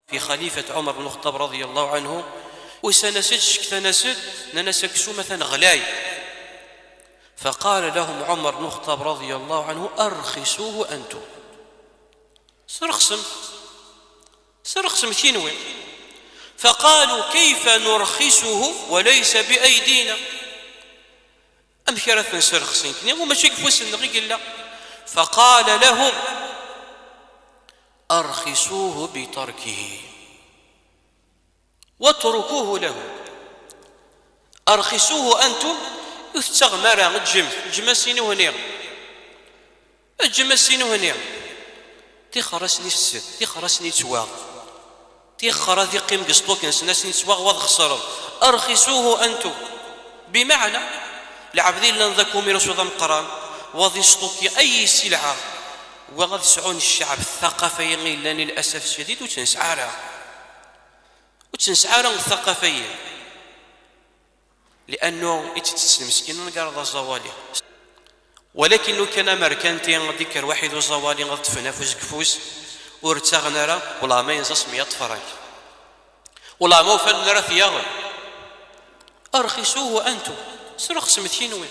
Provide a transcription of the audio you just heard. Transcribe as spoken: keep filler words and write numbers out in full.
في خليفة عمر بن الخطاب رضي الله عنه. Usan-as-d, ccektan-as-d, nnan-as aksum atan ɣlay. فقال لهم عمر بن الخطاب رضي الله عنه: أرخصوه أنتم. Srexsem. Srexsem kenwi. فقالوا: كيف نرخصه وليس بأيدينا؟ Amek ara t-nesrexs nekni u mačči deg ufus-nneɣ i yella? فقال لهم: أرخصوه بتركه واتركوه له. أرخصوه أنتم، ur tettaɣem ara, ǧǧem, ǧǧem-as inuhni. Ǧǧem-as inuhni. Tixer asen-isset, tixer asen-ittwaɣ. Tixer ad iqqim deg sṭuk-nsen, asen-ittwaɣ, wa ad xesren. أرخصوه أنتم. بمعنى, lɛebd yellan d akumirusu d ameqqran, wa ad isṭuki ay ssilɛa, wa ad sɛun ccɛeb ثقافة-yi yellan للأسف الشديد ur tt-nesɛi ara. Ur tt-nesɛi ara ثقافة-yi. لأنه i tt-tessen meskin anagar d aẓawali. Walakin lukan amerkanti ad d-ikker waḥid uẓawali ad ṭṭfen afus deg ufus, ur ttaɣen ara, wellah ma yenza s meyya tefrak. Wellah ma ufan ara t-yaɣen. أرخصوه أنتم. Srexsemt kenwi.